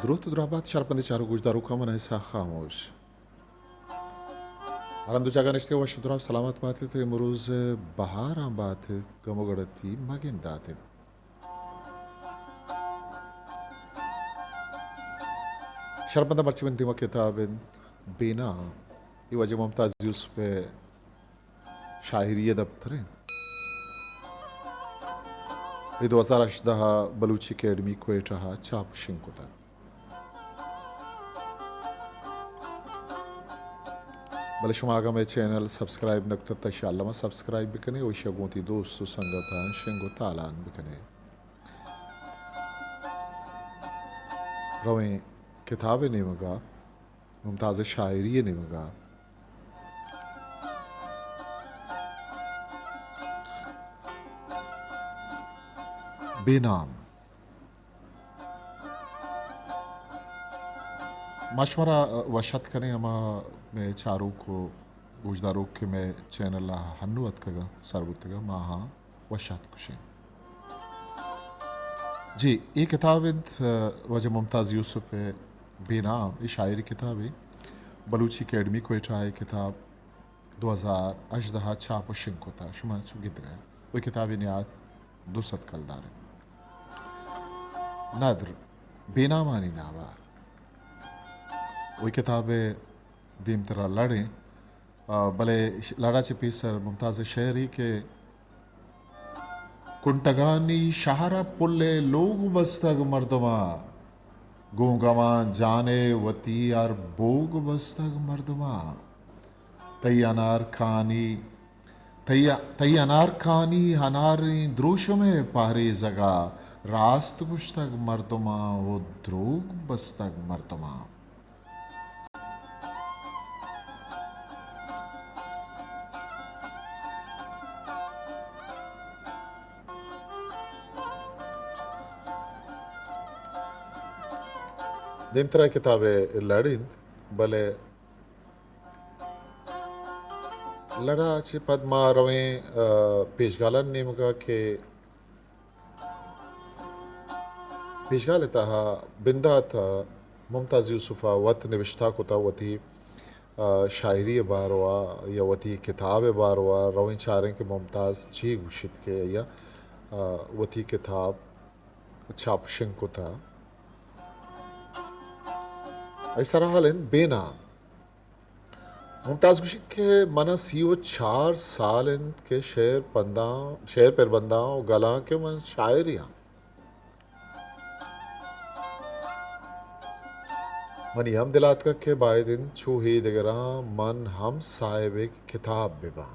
دروت ءُ دراہ بات شرپندیں چاروک گوشداروکاں، من اسحاق خاموش۔ ہر ہند ءُ جاگہ نشتگ ئے وش ءُ دراہ سلامت بات ات، امروز بہاراں بات ات، گم ءُ گڑتی مہ گندات ات۔ شرپنداں، مرچی من دیما کتاب انت بے نام، اے واجہ ممتاز یوسف ءِ شاعری ءِ دپتر انت۔ اے دو ہزار ہژدہ ءَ بلوچی اکیڈمی کوئٹہ ءَ چاپ ءُ شنگ کتگ۔ بلے شما اگاں مئے چینل سبسکرائب نہ کتگ، تہ شہ الم ءَ سبسکرائب بکن ئے ءُ ایشی ءَ گوں وتی دوست ءُ سنگتاں شنگ ءُ تالان بکن ئے۔ رویں کتاب ءِ نیمگ ءَ، ممتاز ءِ شاعری ءِ نیمگ ءَ۔ بے نام۔ ما شمارا وش اتک کنیں، ہما مئے چاروک ءُ گوشداروک کہ مئے چینل ءَ ہنو اتکگ ءُ سر بوتگ ءُ ما آہاں وش اتک گوشیں۔ جی، اے کتاب انت، آ، واجہ ممتاز یوسف ءِ بے نام، اے شاعری کتابے۔ بلوچی اکیڈمی کوئٹہ ءَ اے کتاب دو ہزار ہژدہ ءَ چاپ ءُ شنگ کتہ، شما چو گندگ ءَ ئے۔ اے کتابے نیاد دو سد کلدار انت۔ ندر، بے نامانی نام ءَ۔ اے کتاب ءِ دیمترا لڑیں، آ، بلے ش-، لڑا چہ پیسر ممتاز ءِ شعرے کہ کنٹگانی شہر ءَ پل ءِ لوگ بستگ مردماں، گوں گماں جان ءِ وتی ہر بوگ بستگ مردماں۔ تئی انارکانی، تئی، تئی انارکانی اناریں دروشم ءِ پہریزگ ءَ راست گوشتگ مردماں ءُ دروگ بستگ مردماں۔ دیمترا کتاب ءِ لڑ انت، بلے لڑا چہ پد ما رویں، آ، پیشگالانی نیمگ ءَ کہ پیشگال ءِ تہا بندات ءَ ممتاز یوسف ءَ وت نبشتہ کتہ وتی، آ، شاعری ءِ باروا یا وتی کتاب ءِ باروا۔ رویں چاریں کہ ممتاز چی گوشیت کہ آئی ءَ، آ، وتی کتاب چاپ شنگ کتہ۔ آئی سرحال انت بے نام۔ ممتاز گوشیت کہ من ءَ سی ءُ چار سال انت کہ شعر پنداں، شعر پر بنداں ءُ گلاں کہ من شاعرے آں۔ منی ہم دل آتکگ کہ باید انت چو اے دگراں من ہم صاحب کتاب بہ باں۔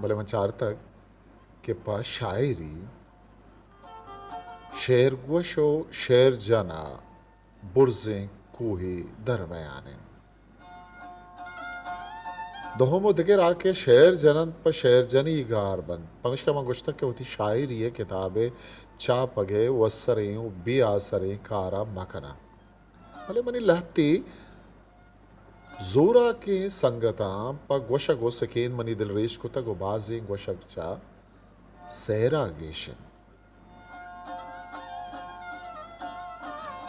بلے من چارتگ کہ پہ شاعری شعر گوش ءُ شعر جن ءَ برزیں کوہے درمیان انت۔ دوم ءُ دگر آ کہ شعر جن انت، پہ شعر جنی گار بنت۔ پمشکا من گوشتگ کہ وتی شاعری ءِ کتاب ءِ چاپگ ءِ وسریں ءُ بے آسریں کار ءَ مہ کناں۔ بلے منی لہتے زوراکیں سنگتاں پہ گوشگ ءُ سکین منی دلریش کتگ ءُ بازیں گوشگ چہ سیرا گیش انت۔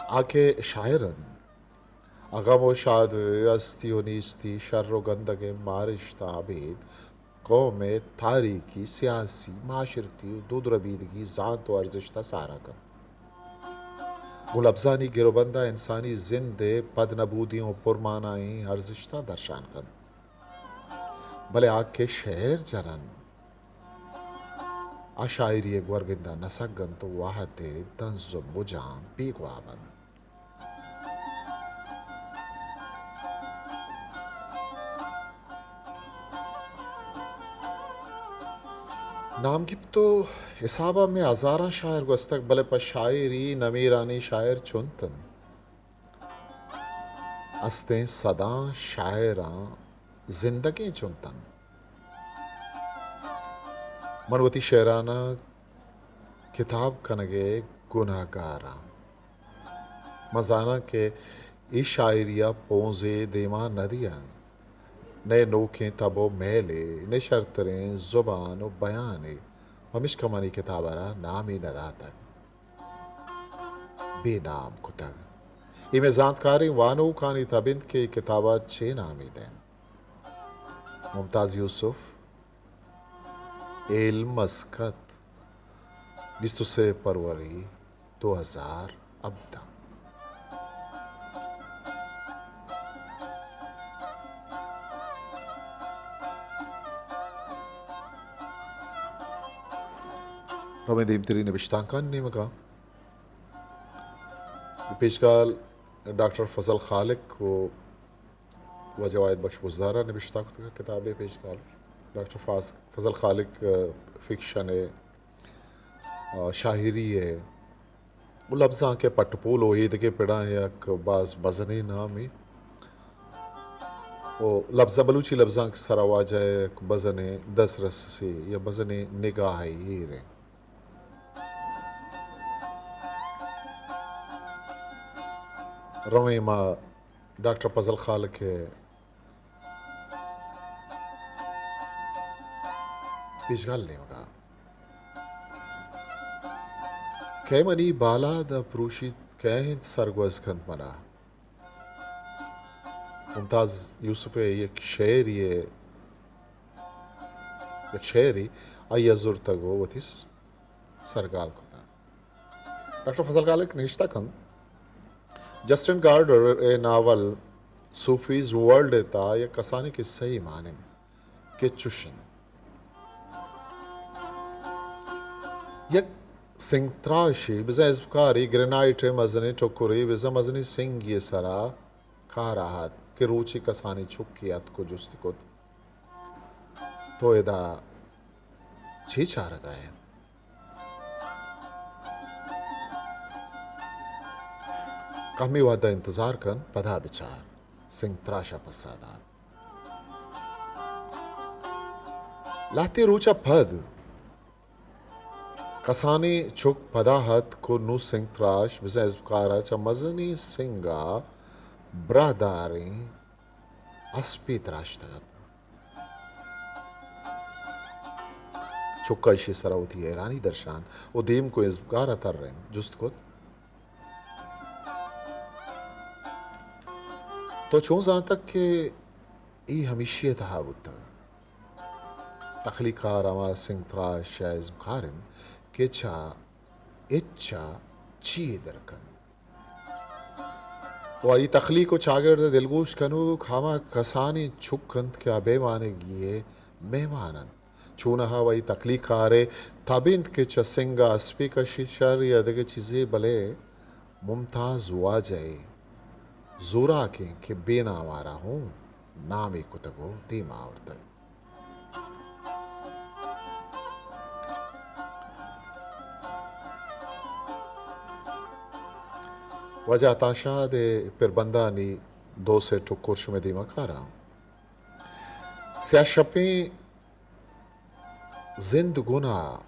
آ کہ شاعر انت، ءُ غم ءُ شادی، ہستی ءُ نیستی، شر ءُ گندگیں مارشتاں ابید قوم ءِ تاریخی، سیاسی، معاشرتی ءُ دود ربیدگی زانت ءُ ارزشت ءَ سارا کنت۔ گوں لبزانی گروبند ءَ انسانی زند ءِ پد نبودیں ءُ پرمانائیں ارزشتاں درشان کنت۔ بلے آ کہ شعر جن انت، آ شاعری ءِ گورگند ءَ نہ سگ انت ءُ وہد ءِ دنز ءُ مجاں بیگواہ بنت۔ نام گپت ءُ حساب ءَ مئے ہزاراں شاعر گوستگ، بلے پہ شاعری نمیرانیں شاعر چنت انت۔ ہستیں سداں شاعراں زندگیں چنت انت۔ من وتی شعراناں کتاب کنگ ءِ گناہگار آں۔ من زاناں کہ اے شاعری ءَ پونزے دیما نہ دیاں، نئے نوکیں تب ءُ میلے، نئے شرتریں زبان ءُ بیانے، پمیشکا من اے کتاب ءَ را نامے نہ داتگ۔ بے نام کتگ۔ اے مئے زانتکاریں وانوکانی تب انت کہ اے کتاب ءَ چے نامے دئینت؟ ممتاز یوسف، ایل مسقط، بیست ءُ سے پروری دو ہزار ہبدہ۔ رویں دیمتری نبشتانکانی نیمگا۔ پیشگال ڈاکٹر فضل خالق و واجہ واحد بخش بزدار ءَ نبشتہ کتگ کتابے پیشگال۔ ڈاکٹر فاز-، فضل خالق، آ، فکشن ءِ، آ، شاعری ءِ و لبزانک ءِ پٹ پول و ایدگہ پڑاں یک باز مزنیں نامے۔ و لبزاں، بلوچی لبزانک سرا واجہ ءِ یک مزنیں دسترسے یا مزنیں نگاہے ایر انت۔ رویں ما ڈاکٹر فضل خالق ءِ پیشگال نیمگا۔ کئے منی بالاد ءَ پروشیت، کئے انت سرگوز کنت منا۔ ممتاز یوسف ءِ یک شعرے، یک شعرے آئی ءَ زرتگ و وتی س-، سرگال کتگ۔ ڈاکٹر فضل خالق نوشتہ کنت، جسٹن گارڈر ءِ ناول صوفیز ورلڈ ءِ تہا یک کسانیں کسہ یے مان انت کہ چش انت۔ یک سنگ تراشے، بزاں ازمکارے گرینائٹ ءِ مزنیں ٹکرے، بزاں مزنیں سنگے ءِ سرا کار ءَ ات کہ روچے کسانیں چکے اتک و جستی کت، تو ادا چے چارگ ءَ ئے؟ کمے وہد ءَ انتظار کن، پدا بچار، سنگ تراش ءَ پسہ دات۔ لہتے روچ ءَ پد کسانیں چک پدا اتک و نوں سنگ تراش بزاں ازمکار ءَ چہ مزنیں سنگ ءَ براہداریں اسپے تراشتگ ات۔ چک ءَ ایشی ءِ سرا وتی حیرانی درشانت و دیم کو ازمکار ءَ ترینت، جست کت، تو چون زانتگ کہ اے ہمیشی ءِ تہا بوتگ؟ تخلیق کار ہما سنگ تراش یا ازمکار انت کہ چہ ہچ ءَ چیے در کنت۔ و آئی تخلیق و چاگرد ءِ دلگوش کنوک ہما کسانیں چک انت کہ ابیمانگی ءِ مہمان انت۔ چونہا و آئی تخلیق کار ءِ تب انت کہ چہ سنگ ءَ اسپے کشیت شر یا دگہ چیزے، بلے ممتاز واجہ ءِ زوراکیں کہ بے نام ءَ را ہوں نامے کتگ و دیم ءَ آورتگ۔ واجہ عطا شاد ءِ پربندانی دو سے ٹکر شمئے دیما کاراں۔ سیاہ شپیں زند گنا،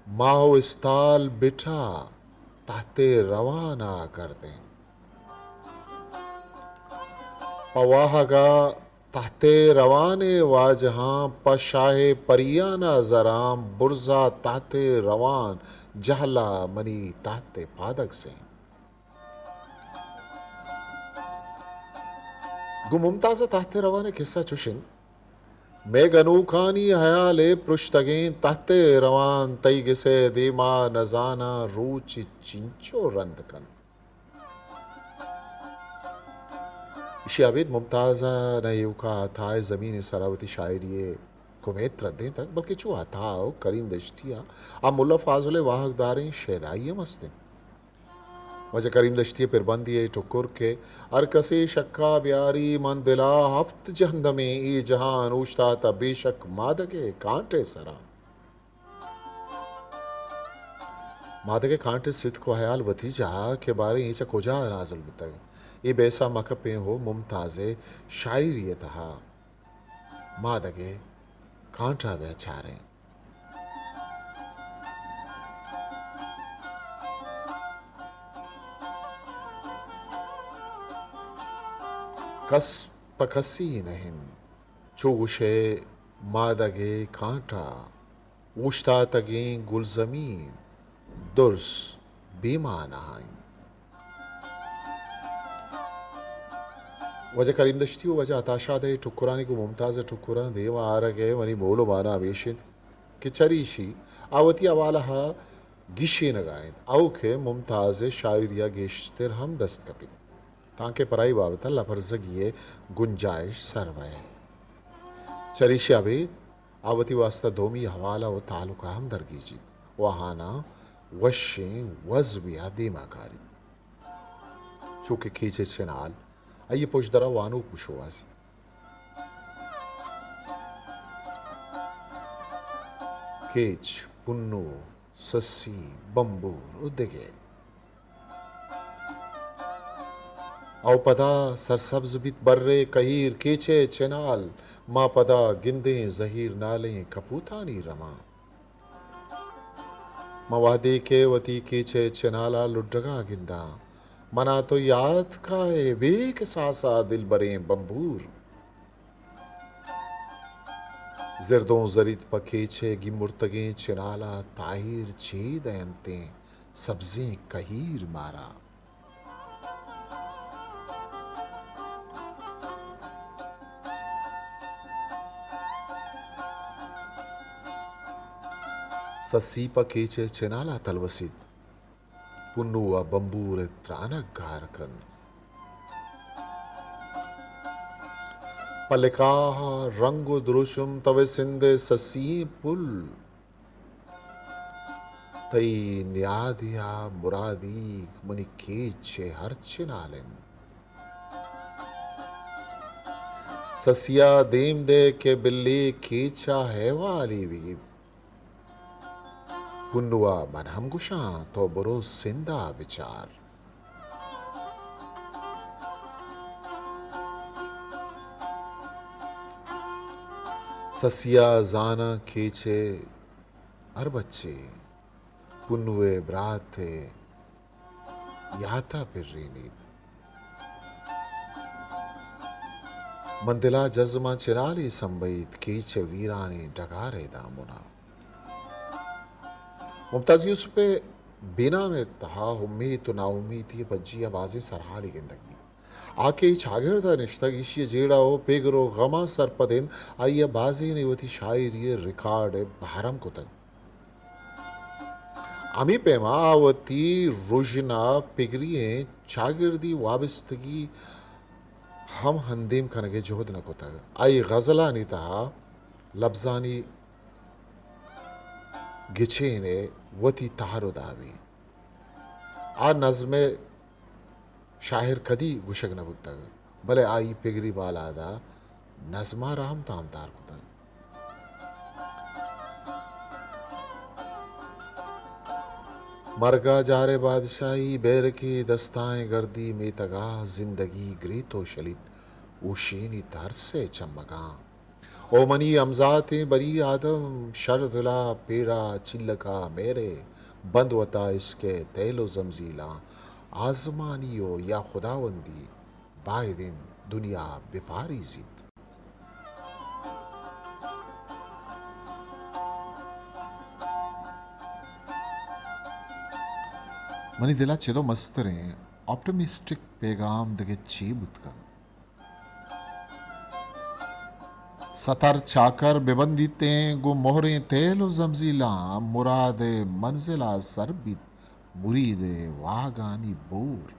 ماہ و استال بٹا، تحت روان ءَ کردیں۔ پہ واہگ ءَ تحت روان ءِ واجہاں، پہ شاہ پریان ءَ زراں، برزا تحت روان، جہلا منی تحت پادگ سیں۔ گوں ممتاز ءِ تحت روان ءِ کسہ چش انت، مئے گنوکانی ہیال ءِ پرشتگیں تحت روان، تئی گس ءِ دیما نزاناں روچ چنچو رند کنت۔ ایشی ءَ ابید ممتاز ءَ نہ ایوکا عطا ءِ زمین ءِ سرا وتی شاعری ءِ کمیت رندینتگ، بلکیں چو عطا و کریم دشتی ءَ آ ملا فاضل ءِ واہگداریں شیدائی ہم است انت۔ واجہ کریم دشتی ءِ پربندی ءِ ٹکر کہ ہر کسے شکا بیاری، من دلا ہفت جہندمیں اے جہان اوشتاتہ بے شک مادگ ءِ کانٹ ءِ سرا۔ مادگ ءِ کانٹ ءِ ستک و ہیال وتی جاہ ءَ کہ باریں اے چہ کجا نازل بوتگ۔ اے بحث ءَ مکپیں ہو ممتاز ءِ شاعری ءِ تہا مادگ ءِ کانٹ ءَ بیا چاریں۔ کس پہ کسی نہ انت، چو گوشئے مادگ ءِ کانٹ ءَ اوشتاتگیں گلزمین درس بے مانا انت۔ واجہ کریم دشتی و واجہ عطا شاد ء ٹکرانی گوں ممتاز ء ٹکراں دیما آرگ ء منی مول و مانا ہمیش انت کہ چریشی آ وتی حوالہ ء گیشینگا انت، او کہ ممتاز ء شاعری ء گیشتر ہم دست کپیت، تانکہ پرائی بابت ء لبرزگی ء گنجائش سر بئیت۔ چریشی ابید آ وتی واستہ دومی حوالہ و تعلق ء ہم درگیجیت و آہاناں وشیں وزبے ء دیما کاریت۔ چو کہ کیچ ء چنال آئی ء پژدر ء وانوک گوں شوہازیت۔ کیچ، پنو، سسی، بمبور و دگہ۔ او پدا سرسبز بیت بر ء کہیر، کیچ ء چنال، ما پدا گندیں زہیر نالیں کپوتانی رماں۔ من وہدے کہ وتی کیچ ء چنال ء لڈگ ء گنداں، منا تو یات کائے بے کساس ء دلبریں بمبور۔ زردوں زریت پہ کیچ ء گیمرتگیں چنال ء تاہیر چے دئینتیں سبزیں کہیر مارا۔ سسی پہ کیچ ء چنال ء تلوسیت۔ پنو ء بمبور ء ترانگ گار کنت۔ پہ لکاہ ء رنگ و دروشم تو سندھ ء سسییں پل۔ تئی نیادے ء مرادیگ منی کیچ ء ہر چنال انت۔ سسیا دیم دے کہ بلے کیچ ء احوالے بگیپ۔ پنو ء من ہم گوشاں، تو برو سندھ ء بچار۔ سسیا زاناں کیچ ء ہر بچے پنو ء برات ء یات ء پرینیت۔ من دل ء جزماں چنالے سمبہیت، کیچ ء ویرانیں ڈگار ء دامن ء۔ ممتاز یوسف ء بے نام ء تہا امیت و ناامیتی ء پجی ء بازیں سرحالے گندگ بیت۔ آ کہ اے چاگرد ء نشتگ، ایشی ء جیڑہ و پگر و غماں سرپد انت، آئی ء بازینے وتی شاعری ء ریکارڈ ء بہر ہم کتگ۔ ہمے پیما آ وتی رژن ء پگری ئیں چاگردی وابستگی ہم اندیم کنگ ء جہد نہ کتگ۔ آئی غزلانی تہا لبزانی گچین ء وتی تہر و دابی۔ آ نظم ء شاعر کدی گوشگ نہ بوتگ، بلے آئی پگری بالاد ء نظم ء را ہم تامتار کتگ۔ مرگ ء جار ء بادشاہی، بیرکے دستائیں گردی میتگ ء، زندگی گریت و شلیت اوشینی ترس ء چمگاں۔ او منی ہمزاتیں بنی آدم، شر دلا پیڑا چلکا میرے، بند وتا عشق ء تیل و زمزیلاں، آزمانی و یا خداوندی، باید انت دنیا بپاریزیت۔ منی دلا چدو مستریں آپٹمسٹک پیغام دگہ چے بوت کنت؟ ستر چاکر ببندیتیں گوں مہریں تیل و زمزیلاں، مراد ء منزل ء سر بیت مرید ء واہگانی بور۔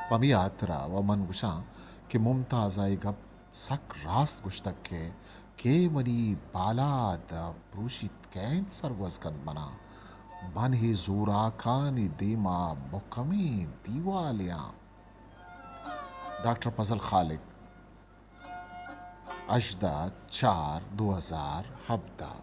پمی ہاترا و من گوشاں کہ ممتاز ء اے گپ سک راست گوشتگ کہ کے منی بالاد ء پروشیت، کئے انت سرگوز کنت منا؟ من ہے زوراکانی دیما مکمیں دیوالے آں۔ ڈاکٹر فضل خالق، ہژدہ چار دو ہزار ہبدہ۔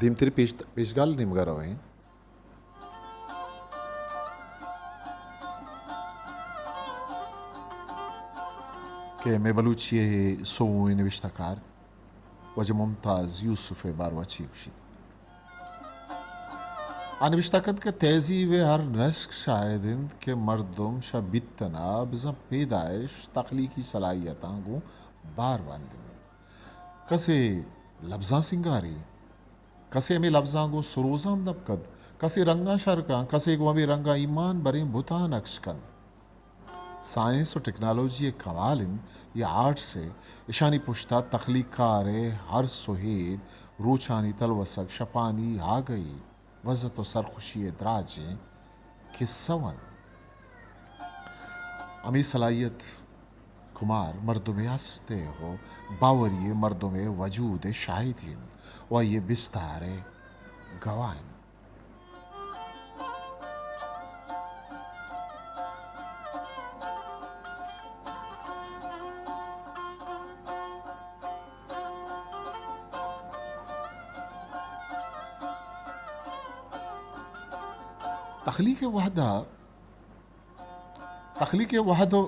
دیمتری پیش، پیشگال نیمگا رویں۔ کہ مئے بلوچی ء سوئیں نبشتہ کار واجہ ممتاز یوسف ء باروا چی گوشیت۔ آ نبشتہ کنت کہ تہذیب ء ہر نشک شاہد انت کہ مردم شہ بیتن ء بزاں پیدائش تخلیقی صلاحیتاں گوں بار بند انت۔ کسے لبزاں سنگاری۔ کسے ہمے لبزاں گوں سروزاں دپ کنت، کسے رنگاں شر کنت، کسے گوں ہمے رنگاں ایمان بریں بتاں نقش کنت۔ سائنس و ٹیکنالوجی ءِ کمال انت یا آرٹس ءِ، اشانی پشتا تخلیق کار ءِ ہر سہید، روچانی تلوسگ، شپانی آگہی، وزت و سرخوشی ءِ دراجیں کسہ انت۔ ہمے صلاحیت کمار مردم ءِ ہست ءِ و باوری ءِ، مردم ءِ وجود ءِ شاہدی انت و آئی ءِ بستار ءِ گواہ انت۔ تخلیق ءِ وہد ءَ، تخلیق ءِ وہد ءَ،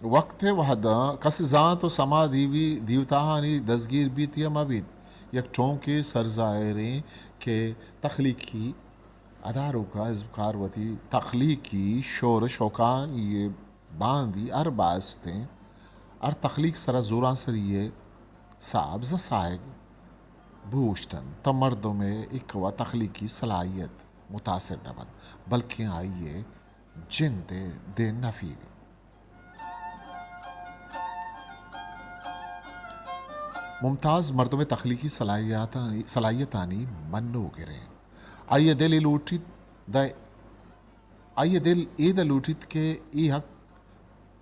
وقت ءِ وہد ءَ کس زانت و سما دیوی دیوتاہانی دزگیر بیت یا مہ بیت، یک ٹونکے سرزاہریں کہ تخلیقی اداروکاں ازمکار وتی تخلیقی شور شوقانی باندی ہر باستیں، ہر تخلیق سرا زورانسری ءِ ساہ بزاں ساہگ بوشتن، تاں مردم ءِ ایکوا تخلیقی صلاحیت متاثر نہ بنت، بلکیں آئی ءِ جند ءِ دے نفی بیت۔ ممتاز مردم ءِ تخلیقی صلاحیتانی، صلاحیتانی منوگریں۔ آئی ءِ دل ءَ لوٹیت دہ آئی ءِ دل اے دہ لوٹیت کہ اے حق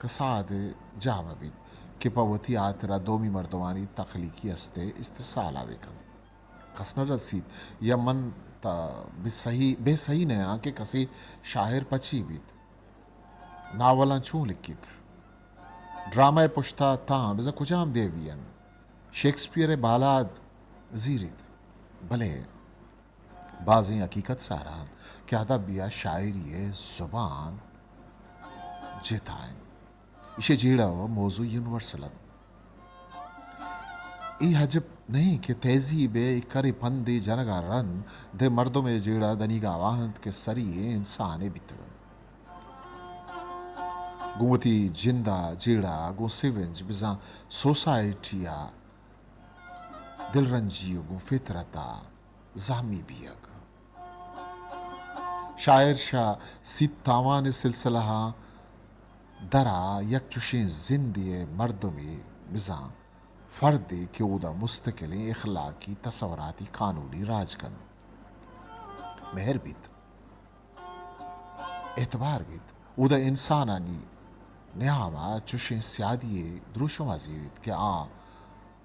کساد ءِ جاہ مہ بیت کہ پہ وتی ہاترا دومی مردمانی تخلیقی ہست ءِ استحصال ءَ بہ کنت۔ کس نہ رسیت یا من تا بے سہی، بے سہی نہ آں کہ کسے شاعر پچی بیت، ناولاں چوں لکھیت، ڈرامہ ءِ پشتا تاں بزاں کجام دیوی انت، شیکسپیئر ءِ بالاد زیریت، بلے بازیں حقیقت سارا انت کہ ادب یا شاعری ءِ زبان جتا انت۔ ایشی ءِ جیڑہ ءُ موضوع یونیورسل انت۔ اے عجب نہ انت کہ تہذیب ءِ اے کرے پندے جنگ ءَ رند دہ مردم ءِ جیڑہ دنیگا آواہنت کہ سری ءِ انسانے بیتگ انت۔ گوں وتی جند ءِ جیڑہ گوں سیونج بزاں سوسائٹی ءِ دلرنجی ءُ گوں فطرت ءَ زہمی بیگ۔ شاعر شہ سیت تاوان ءِ سلسلہ ءَ درا یک چشیں زندے ءِ مردمے بزاں فردے کہ اودا مستقلیں اخلاقی تصوراتی قانونی راج کنت۔ مہر بیت۔ اعتبار بیت، اودا انسانانی نیام ءَ چشیں سیادی ءِ دروشم ءَ زیریت کہ آ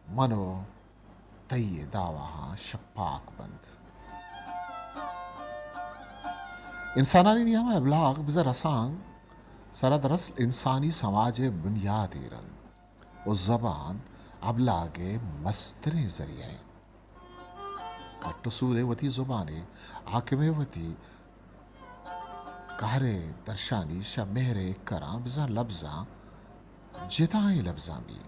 من ءُ تئی ءِ دعواہاں شپاک بنت۔ انسانانی نیام ءَ ابلاغ بزاں رسانک سرا دراصل انسانی سماج ءِ بنیاد ایر انت۔ ءُ زبان ابلاگ ءِ مستریں ذریعہ انت۔ کٹ ءُ سود ءِ وتی زبانے، حاکم ءِ وتی قہر ءِ درشانی شہ مہر ءِ کراں بزاں لبزاں جتائیں لبزاں بی۔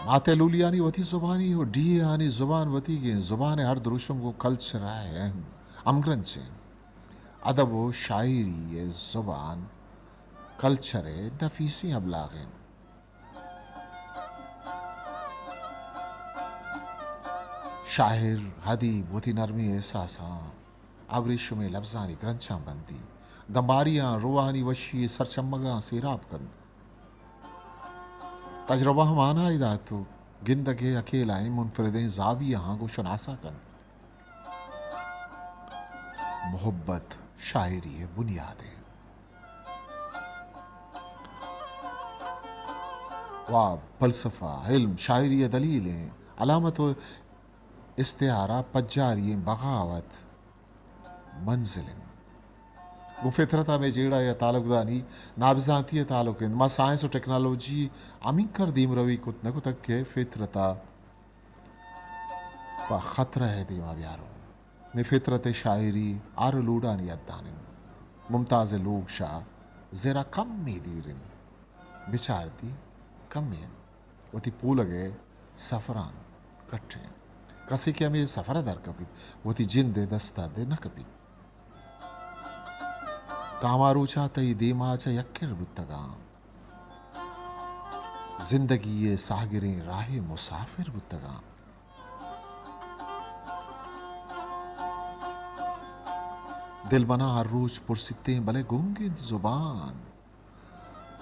مات ءِ لولیانی وتی زبانی ءُ ڈیہے آنی زبان وتیگیں زبان ءِ ہر دروشم گوں کلچر ءَ اہم ہمگرنچ انت۔ ادب ءُ شاعری ءِ زبان کلچر ءِ نفیسیں ابلاغ انت۔ شاعر، ادیب وتی نرمیں احساساں ابریشمیں لبزانی گرنچاں بندی، دمباریاں روحانی وشی ءِ سرچمگاں سیراب کنت۔ تجربہ ءَ مانا ءَ دات ءُ گندگ ءِ اکیلائیں منفردیں زاویہ آں گوں شناسا کنت۔ محبت شاعری ءِ بنیاد انت۔ واب، فلسفہ، علم، شاعری ءِ دلیل انت۔ علامت ءُ استعارہ پجاری انت، بغاوت منزل انت۔ گوں فطرت ءَ مئے جیڑہ یا تعلقدانی نابزانتی ءِ تعلق انت۔ ما سائنس ءُ ٹیکنالوجی ہمینکر دیمروی کت نہ کتگ کہ فطرت ءَ پہ خطرہ ءِ دیما بیاروں۔ مئے فطرت ءِ شاعری ہر لوڑانی حدان انت۔ ممتاز ءِ لوگ شہ زرا کمے دیر انت۔ بچار دی کمے انت۔ وتی پولگ ءِ سفران کٹیں۔ کسے کہ ہمے سفر ءَ در کپیت، وتی جند ءِ دست ءَ دے نہ کپیت۔ تاں ہما روچ ءَ تئی دیما چہ یک کر بوتگاں۔ زندگی ءِ ساہگریں راہ ءِ مسافر بوتگاں۔ دل منا ہر روچ پرسیتیں، بلے گنگ انت زبان۔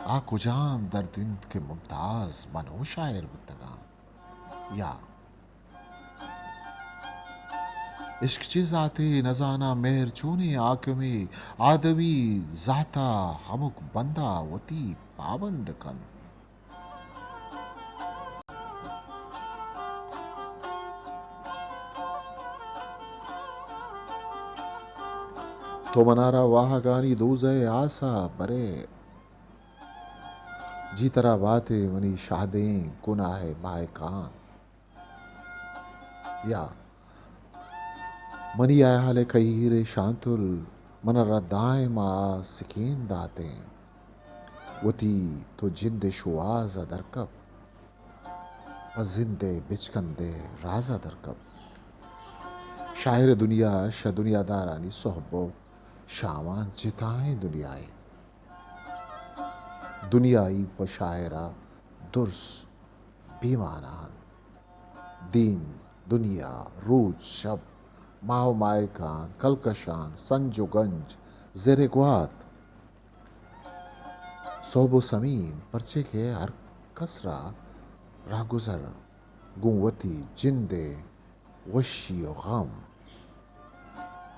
آ کجام درد انت کہ ممتاز من و شاعر بوتگاں؟ یا عشق چے زاتے نزاناں، مہر چونیں حاکمے، آدمی زاتا ہمک بندا وتی پابند کنت۔ تو منارا واہگانی دوزہ ءِ آسا برے، جی ترا باتے منی شہدیں گناہ ءِ ماہکان۔ یا منی ہیال ءِ کہیر ءِ شانتل، من ءَ را دائم ءَ سکین داتیں۔ وتی تو جند ءِ شوہاز ءَ درکپ، پہ زند ءِ بچکند ءِ راز ءَ درکپ۔ شاعر ءِ دنیا شہ دنیادارانی سہب ءُ شامان جتائیں دنیائے۔ دنیائی پہ شاعر ءَ درس بے مانا انت۔ دین، دنیا، روچ، شپ، ماہ و ماہکان، کلکشان، سنج و گنج، زر گوات، سہب و سمین، پرچے کہ ہر کس را راہگزر گوں وتی جند ءِ وشی و غم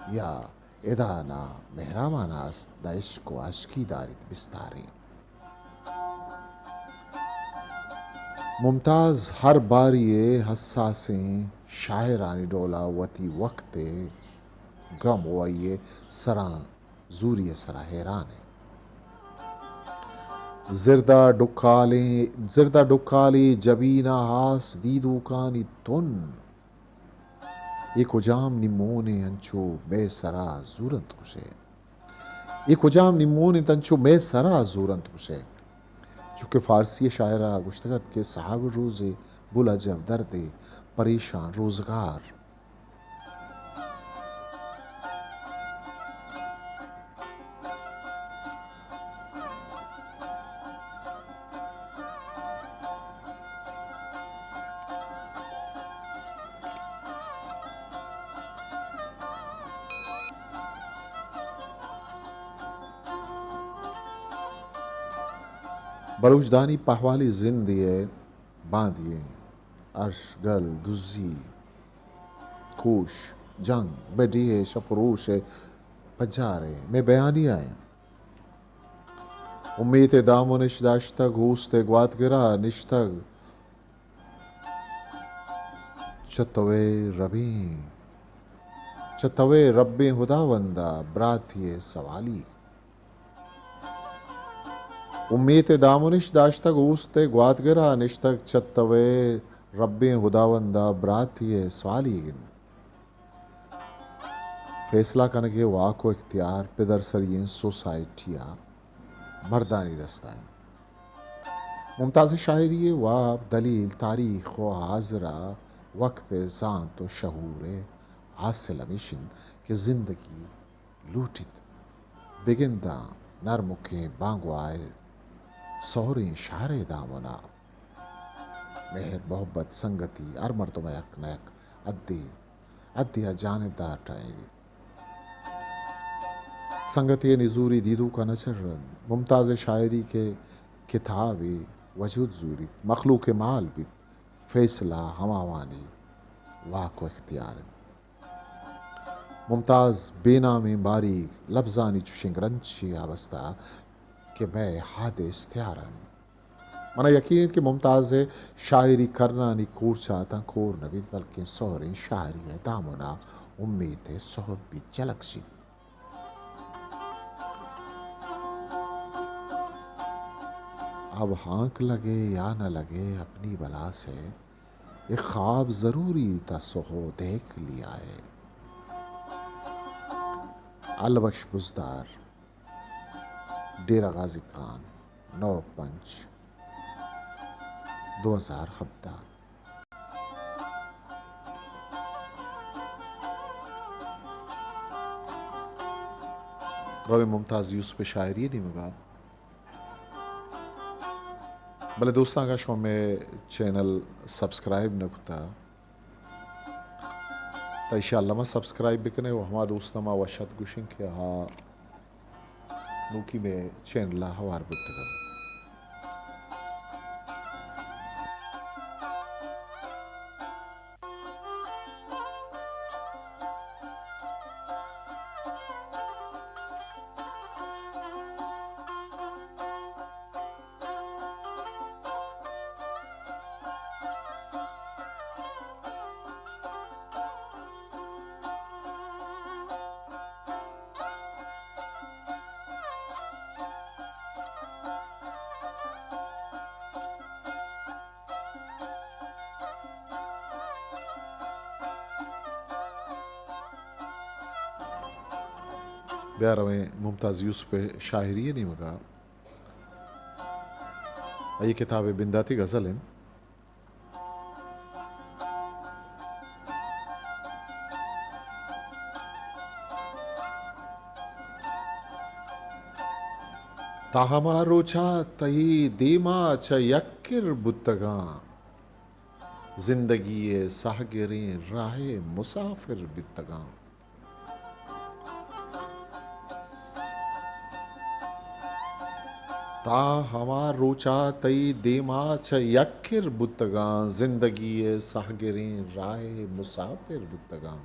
یا ادا نا مہرابان است، نہ عشق و عاشقی داریت بستاریں۔ ممتاز ہر باری ءَ حساسیں شاعرانی ڈولا وتی وقت ءِ گم و آئی ءِ سراں زوری ءِ سرا حیران ءَ۔ زردا ڈکالیں، زردا ڈکالیں جبین ءَ ہاس دیدوکانی تن۔ اے کجام نیمونے انچو مئے سرا زورنت کشے؟ اے کجام نیمون انت انچو مئے سرا زورنت کشے؟ چونکہ فارسی شاعر ءَ گوشتگ ات کہ صاحب روزے بلا جب دردے پریشان روزگار۔ بلوچ دانی پہوالی زندے ءِ باندی انت۔ ارش، گل، دزی، کوش، جنگ، مئے ڈیھ ءِ شپ و روش ءِ پجار ءَ، مئے بیانیہ ءَ۔ امیت ءِ دامنش داشتگ، اوست ءِ گواتگر ءَ نشتگ۔ چہ توئے ربیں، چہ توئے ربیں ہداوندا براتی ءِ سوالی۔ امیت ءِ دامنش داشتگ، اوست ءِ گواتگر ءَ نشتگ، چہ توئے ربیں ہداوندا براتی ءِ سوالیگ انت۔ فیصلہ کنگ ءِ واک و اختیار پدر سرین سوسائٹی ءِ مردانی دست ءَ انت۔ ممتاز ءِ شاعری ءِ واب، دلیل، تاریخ و حاضر ءِ وقت ءِ زانت و شعور ءِ حاصل ہمیش انت کہ زندگی لوٹیت بگنداں نرمکیں بانگواہ ءِ سہریں شہر ءِ دامن ءَ۔ مہر، محبت، سنگتی، ہر مردم ءَ یک نہ یک حدے، حدے ءَ جانبدار ٹاہینیت۔ سنگتی ءِ نزوری دیدوک ءَ نہ چرنت۔ ممتاز ءِ شاعری کہ کتابے وجود زوریت، مخلوق ءِ مال بیت، فیصلہ ہماوانی واک و اختیار انت۔ ممتاز بے نامیں باریگ لبزانی چشیں گرنچے آبستہ کہ مئے حد ءِ استیار انت۔ منا یقین انت کہ ممتاز ءِ شاعری کرنانی کورچا تاں کور نہ بیت، بلکیں سہریں شاعری ءِ دامن ءَ امیت ءِ سہب بیت، جلک جیت۔ اب ہانک لگے یا نہ لگے، اپنی بلا سے ایک خواب ضروری تھا، سہو دیکھ لیا ہے۔ اللہ بخش بزدار، ڈیرہ غازی خان، نو پنچ، دو ہزار ہبدہ۔ رویں ممتاز یوسف ءِ شاعری ءِ نیمگ ءَ۔ بلے دوستاں، اگاں شما مئے چینل سبسکرائب نہ کتا، تا ایشی الما سبسکرائب بکنے و ہما دوستاں ما وش ات گوشیں کہ آ نوکی مئے چینل ء ہوار بوتگ انت۔ بیا رویں ممتاز یوسف ء شاعری ء نیمگا۔ آئی کتاب بنداتی غزل انت۔ تا ہما روچا تئی دیما چہ یک کر بوتگاں، زندگی ء سہگریں راہ ء مسافر بوتگاں۔ تا ہما روچا تئی دیما چہ یک کر بوتگاں، زندگی ء سہگریں راہ ء مسافر بوتگاں۔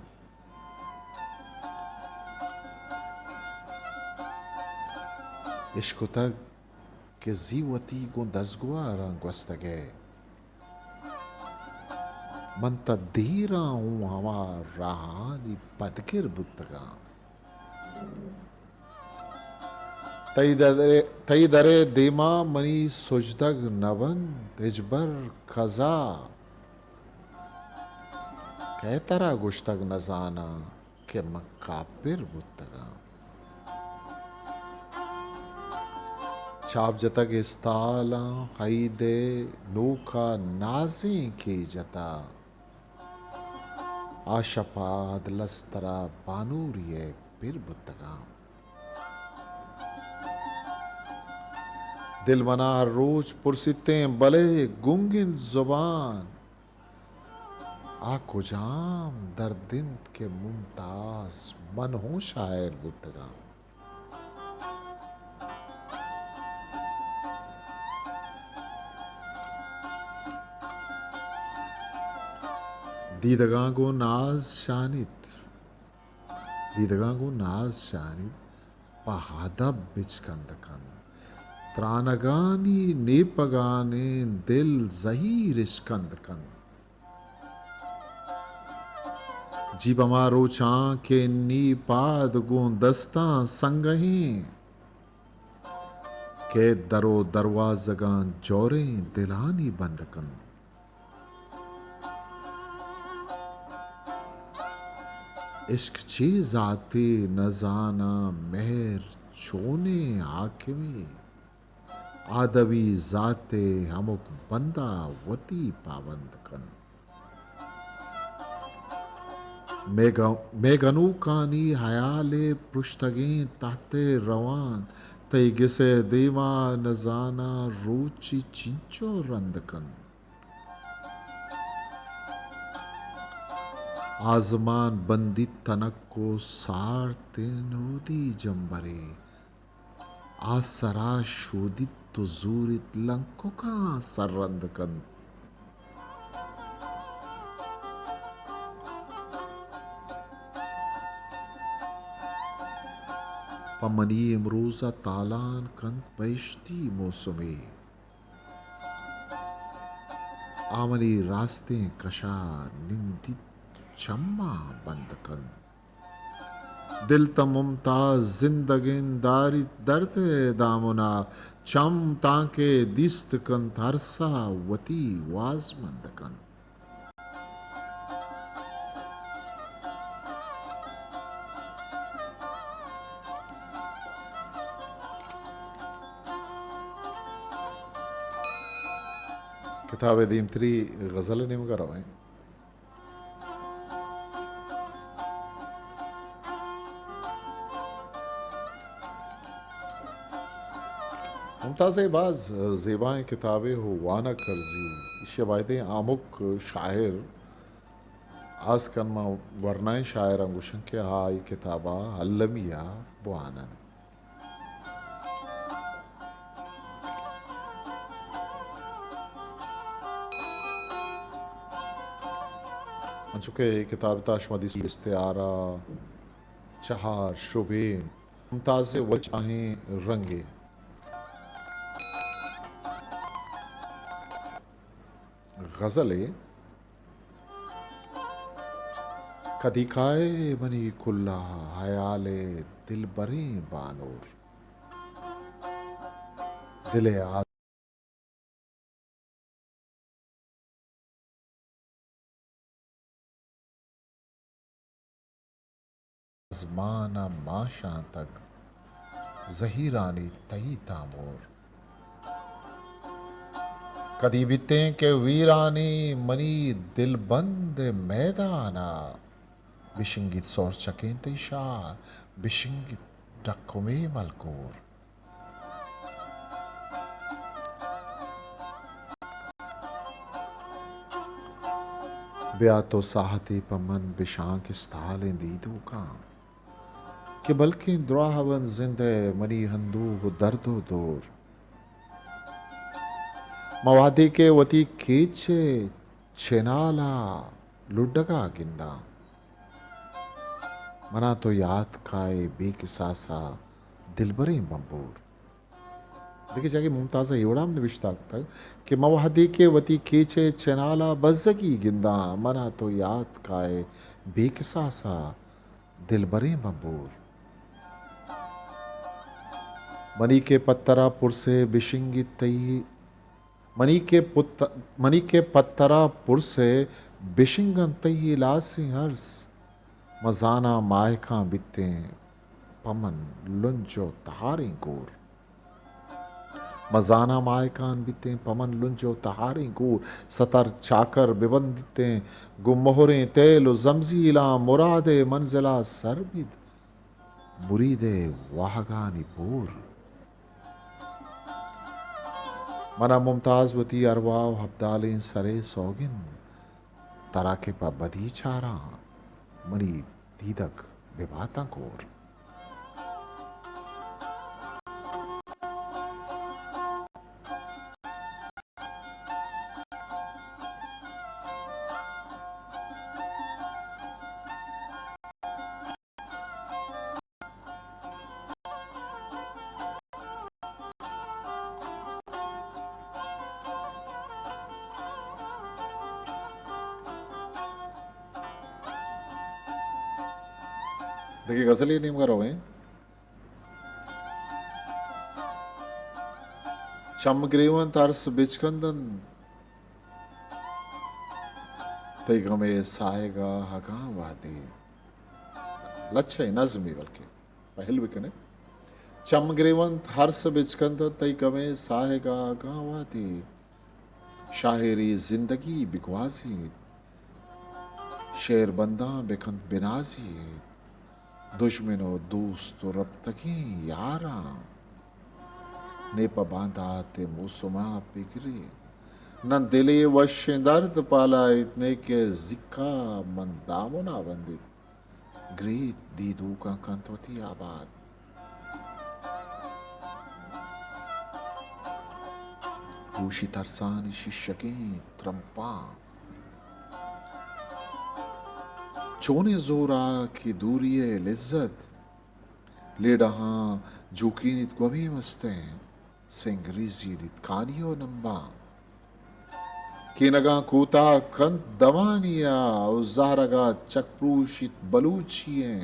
اشکتگ کہ زی وتی گوں دزگواراں گوستگ ئے۔ من تہ دیراں اوں ہما راہانی پدگر بوتگاں۔ تئی در، تئی در ء دیما منی سجدگ نہ بنت ہچبر قضا۔ کئے ترا گوشتگ نزاناں کہ من کاپر بوتگاں۔ چاپ جتگ استالاں ہئید ء نوکا نازیں کیجتا۔ آ شپاد لسترا بانوری ء پر بوتگاں۔ دل منا ہر روچ پرسیتیں بلے گنگ انت زبان۔ آ کجام درد انت کہ ممتاز من ہوں شاعر بوتگاں۔ دیدگاں گوں ناز شانیت، دیدگاں گوں ناز شانیت، پہ ادب بچکند کنت۔ ترانگانی نیپگانیں دل زہیر اشکند کنت۔ جی پہ ما روچاں کہ نی پاد گوں دستاں سنگہیں، کہ در و دروازگاں جوریں دلانی بند کنت۔ عشق چے ذاتے نزاناں مہر چونیں حاکمے۔ آدمی ذات ء ہمک بند ء وتی پابند کن۔ مئے گ-، مئے گنوکانی ہیال ء پرشتگیں تحت ء روان، تئی گس ء دیما نزاناں روچے چنچو رند کنت۔ آزمان بندیت تنک و سارتیں نودی جمبرے۔ آ سرا شودیت و زوریت لنککاں سررند کنت۔ پہ منی امروز ء تالان کنت بہشتی موسمے۔ آ منی راستیں کشا نندیت و چماں بند کنت۔ دل تہ ممتاز زندگیں داریت درد ء دامنا، چم تانکہ دیست کنت ہرسا وتی وازمند کنت۔ کتاب ء دیمتری غزل ء نیمگ ء رویں۔ ممتاز ءِ باز زیبائیں کتابے ءُ وانگ کرزی، ایشی ءَ بایدیں ہمک شاعر، ہاسکن ما ورنائیں شاعراں گوشن کہ آ اے کتاب ءَ المی ءَ بوانن۔ انچو کہ اے کتاب ءِ تہا شما دیست، استعارہ، چہار شبین، ممتاز ءِ وجاہیں رنگے۔ غزلے۔ کدی کائے منی کلا، ہیال ءِ دلبریں بانور۔ دل ءِ آزمان ءَ مانشانتگ زہیرانی تئی تامور۔ کدی بیتیں کہ ویرانی منی دلبند ءِ میدان ءَ بشنگیت سورچکیں تئی شاہ، بشنگیت ڈکمے ملکور۔ بیا تو ساہتے پہ من بشانک استالیں دیدوکاں، کہ بلکیں دراہ بنت زند ءِ منی اندوہ ءُ درد ءُ دور۔ من وہدے کہ وتی کیچ ءِ چنال ءَ لڈگ ءَ گنداں، منا تو یات کائے بے کساس ءَ دلبریں بمبور۔ دگہ جاگہے ممتاز ءَ اے وڑا ہم نبشتہ کتگ کہ من وہدے کہ وتی کیچ ءِ چنال ءَ بزگی گنداں، منا تو یات کائے بے کساس ءَ دلبریں بمبور۔ منی کہ پہ ترا پرسے بشنگیت تئی، منی کہ پت-، منی کہ پہ ترا پرسے بشنگنت تئی لاسیں ارس۔ من زاناں ماہکاں بیتیں پہ من لنج ءُ تہاریں گور۔ من زاناں ماہکاں بیتیں پہ من لنج ءُ تہاریں گور۔ ستر چاکر بہ بندیتیں گوں مہریں تیل ءُ زمزیلاں، مراد ءِ منزل ءَ سر بیت مرید ءِ واہگانی بور۔ منا ممتاز وتی ارواہ ءُ ابدالیں سر ءِ سوگند، ترا کہ پہ بدی چاراں منی دیدگ بہ باتاں کور۔ دگہ غزلے نیمگا رویں۔ چم گریونت ارس بچکندنت، تئی غمے ساہگا ہگاں وہدے۔ لچہ نظمی بلکہ پہل بکنے۔ چم گریونت ارس بچکندنت، تئی غمے ساہگا ہگاں وہدے۔ شاعری زندگی بگوازینیت، شعر بنداں بکنت بنازینیت، دژمن ءُ دوست ءُ رپتگیں یاراں۔ نے پہ باندات ءِ موسماں بگرے، نہ دلے وشیں درد پالائیت، نے کہ زیکا من دامنا بندیت۔ گریت دیدوکاں کنت وتی آباد۔ پروشی ترسانی شیشگیں ترمپاں۔ چونیں زوراکی دوری ءِ لذت۔ لیڈہاں جوکینیت گومے مستیں۔ سنگریزی دیت کانی ءُ نمباں۔ کینگاں کوتاہ کنت دوانی ءَ ءُ زہرگ ءَ چک پروشیت بلوچی ایں۔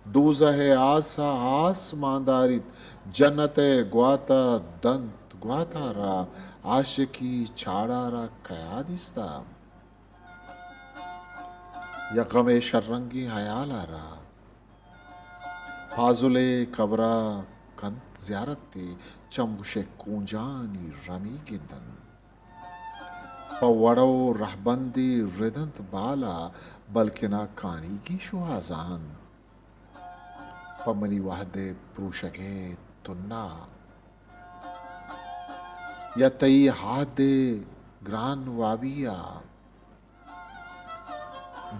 دوزہ ءِ آس ءَ آس مان داریت، جنت ءِ گوات ءَ دنت گوات ءَ را۔ عاشقی چاڑ ءَ را کیا دیستہ؟ یک غمے شررنگیں ہیال ءَ را۔ پازل ءِ قبر ءَ کنت زیارتے، چمگوش ءِ کونجانی رمی گندنت۔ پہ وڑ ءُ رہبندے ردنت بال ءَ، بلکنا کانیگی شوہازاں۔ پہ منی وہد ءِ پروشگ ءِ تنا۔ یا تئی حد ءِ گران وابی ءَ۔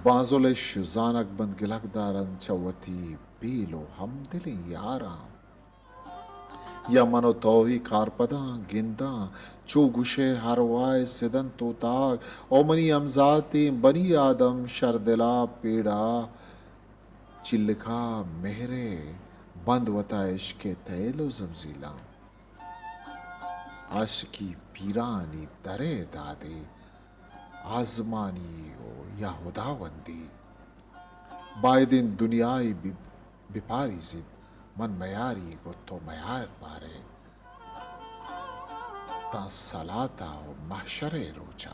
بانزل اش زانگ بنت گلگ دارنت چہ وتی بیل و ہمدلیں یاراں۔ یا من و توئی کارپداں گنداں، چو گوشئے ہر وائے سدنت اوتاگ، او منی ہمزاتیں بنی آدم شردلا پیڑا چلکا مہرے بند وتا عشق ءِ تیل و زمزیلاں۔ عاشقی پیرانی درے دادے، آزمانی و یا ہداوندی۔ بائدیں دنیائے بہ، بپاریزیت، من میاری گوں تو میار پارے، تاں سلاتا و محشرے روچا۔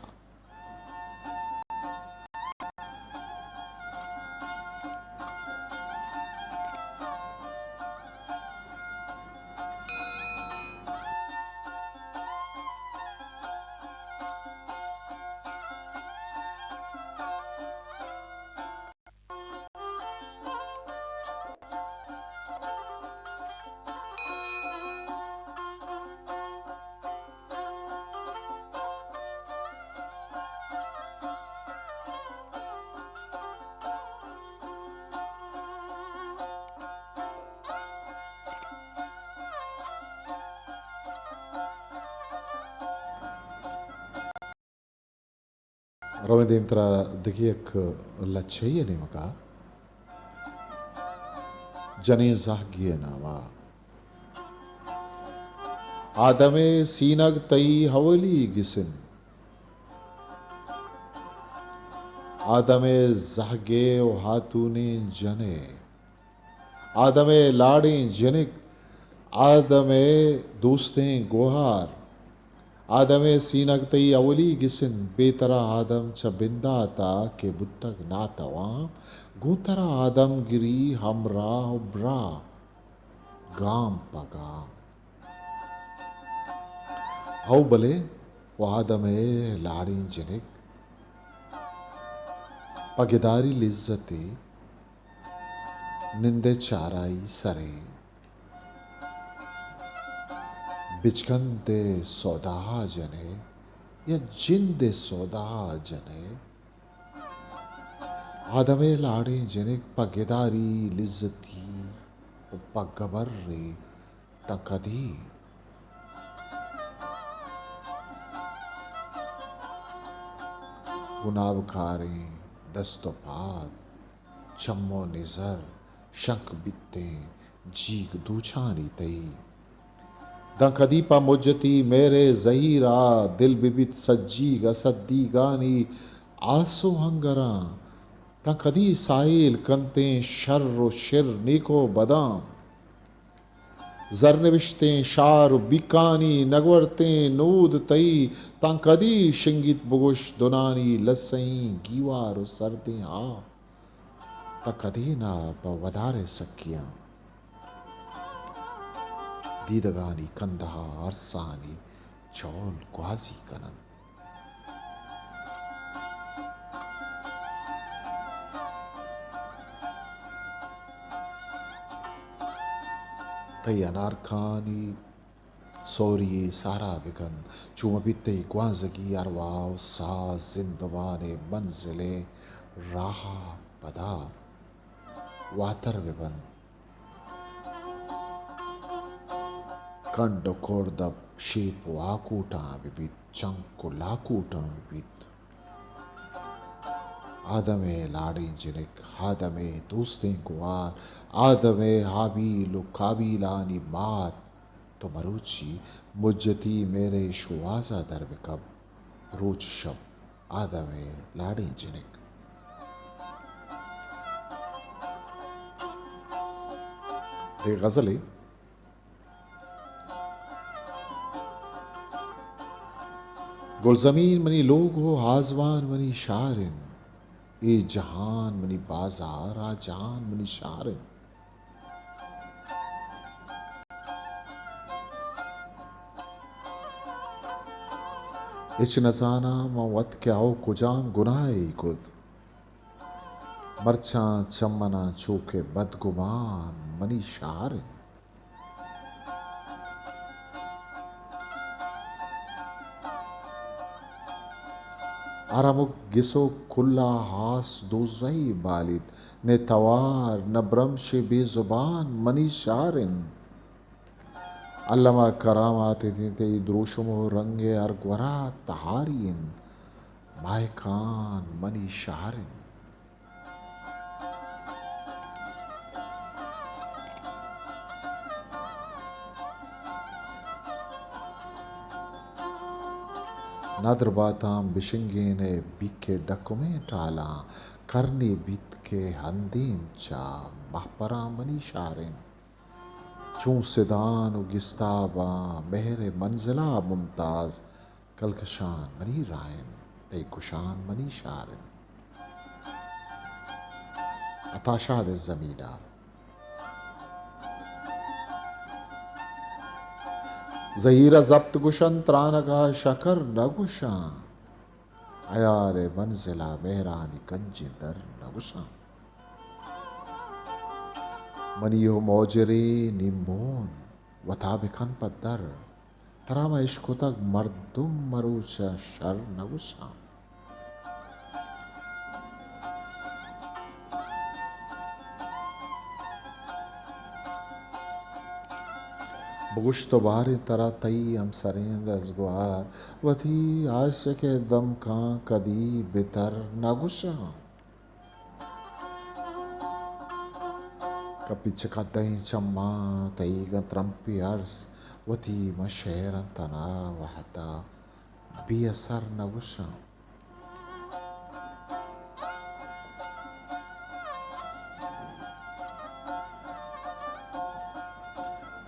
رویں دیمترا دگہ یک لچہی ءِ نیمگا۔ جنیں زہگے ءِ ناما۔ آدم ءِ سینگ تئی ہولی گسن۔ آدم ءِ زہگے و ہاتونیں جنے۔ آدم ءِ لاڑیں جنک، آدم ءِ دوستیں گوہار، آدم ءِ سینگ تئی اولی گسن، بے ترا آدم چہ بندات ءَ کہ بوتگ ناتوان، گوں ترا آدم گری ہمراہ و براہ، گام پہ گام۔ او بلے و آدم ءِ لاڑیں جنک، پہ گداری لذتے نند ءِ چارائی سرے، بچکند ءِ سودا ءَ جنے یا جند ءِ سودا ءَ جنے۔ آدم ءِ لاڑیں جنک پہ گداری لذتی و پہ گبرے تاں کدی؟ گنابکاریں دست و پاد، چم و نظر شنک بیتیں جیگ دوچانی تئی۔ داں کدی پہ مجتی مہر ءِ زہیر ءَ دل بہ بیت سجیگ اسد دیگانی آس و ہنگراں۔ داں کدی ساہیل کنتیں شر و شر، نیک و بداں۔ زرنبشتیں شار و بیکانی نگورتیں نود تئی، تاں کدی شنگیت بگوش دنانی لسئیں گیوار و سردیں آ؟ تاں کدی نا پہ ودار ءِ سکیاں دیدگانی کندہ ءَ ارسانی چول گوازی کننت؟ تئی انارکانی سوری ءَ سارا بکن، چو مہ بیت تئی گوانزگی ارواہ و ساہ زندمان ءِ منزل ءِ راہ ءَ پدا واتر بہ بنت۔ کنڈ و کرد ءَ شیپ و آکوٹاں بہ بیت، چنک و لاکوٹاں بہ بیت۔ آدم ءِ لاڑیں جنک، آدم ءِ دوستیں گوار، آدم ءِ ہابیل و کابیلانی مات، تو مروچی مجتی مہر ءِ شوہاز ءَ در بکپ، روچ شپ آدم ءِ لاڑیں جنک۔ دگہ غزلے۔ گلزمین منی لوگ و آزمان منی شہر انت، اے جہان منی بازار، آ جہان منی شہر انت۔ ہچ نزاناں من وت کہ او کجام گناہے کت، مرچاں چہ من ءَ چو کہ بدگمان منی شہر انت۔ ہر ہمک گس و کلا ہاس دوزہی بالیت، نہ توار نہ برمشے بے زبان منی شار انت۔ الم ء کرامات اتیں تئی دروشم و رنگ ء ہر گورا تہاری انت، ماہکان منی شہر انت۔ ندر باتاں بشنگین ء بیک ء ڈکمیں ٹالاں، کرنے بیت کہ ہندیم چہ مہپراں منی شار انت۔ چون سدان و گستاباں مہر ء منزلا ممتاز، کلکشان منی راہ انت، تئی کشان منی شار انت۔ عطا شاد زمینہ۔ زہیر ء زپت گوشنت، ترانگ ء شکر نہ گوشاں۔ عیار ء منزل ء مہرانی گنجیں در نہ گوشاں۔ منی و موجرے نیمبون وتا بکن پدر، ترا ما اشکتگ مردم مروچ ء شر نہ گوشاں۔ بگوش تو باریں ترا تئی ہمسریں دزگوہار، وتی عاشق ء دمکاں کدی بتر نہ گوشاں۔ کپی چہ کدئیں چماں تئیگاں ترمپی ارس، وتی من شعراں تنا وہدا بے اثر نہ گوشاں۔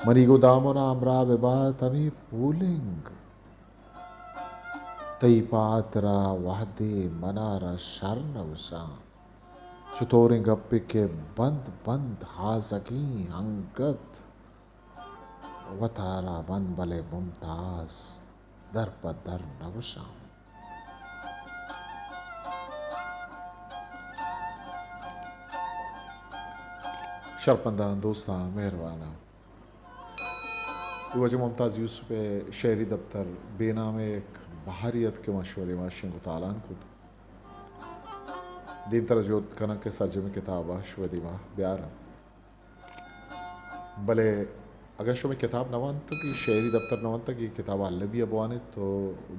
منی گوں دامن ء ہمراہ بہ بات ہمے پولنگ، تئی پاترا وہدے منارا شر نہ گوشاں۔ چتوریں گپے کہ بند بند ہازگیں انگت، وتارا من بلے ممتاز در پہ در نہ گوشاں۔ شرپنداں، دوستاں، مہرواناں، اے واجہ ممتاز یوسف ء شعری دپتر بے نام ء یک بہاری ات کہ ما شما دیما شنگ و تالان کت۔ دیمترا جہد کناں کہ سرجمیں کتاب ء شما دیما بیاراں۔ بلے اگاں شما کتاب نہ وانتگ، اے شعری دپتر نہ وانتگ، اے کتاب ء المی ء بوانیت تو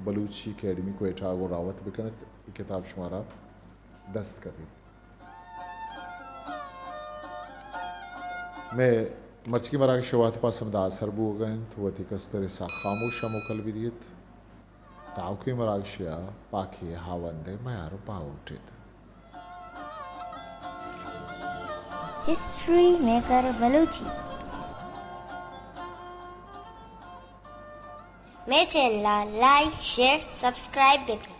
بلوچی اکیڈمی کوئٹہ ء گوں راوت بکنیت، اے کتاب شمارا دست کپیت۔ مئے مرچیگیں مراگش ء وہد پاس ہمدا سر بوگ ء انت، وتی کستر ء ساہ خاموش ء موکل بہ دیت۔ تاوکیں مراگشے ء پاکیں ہاوند ء میار ء باہوٹ ایت۔ History maker Balochi. مئے چینل ء لائک، شیئر، سبسکرائب بہ کن۔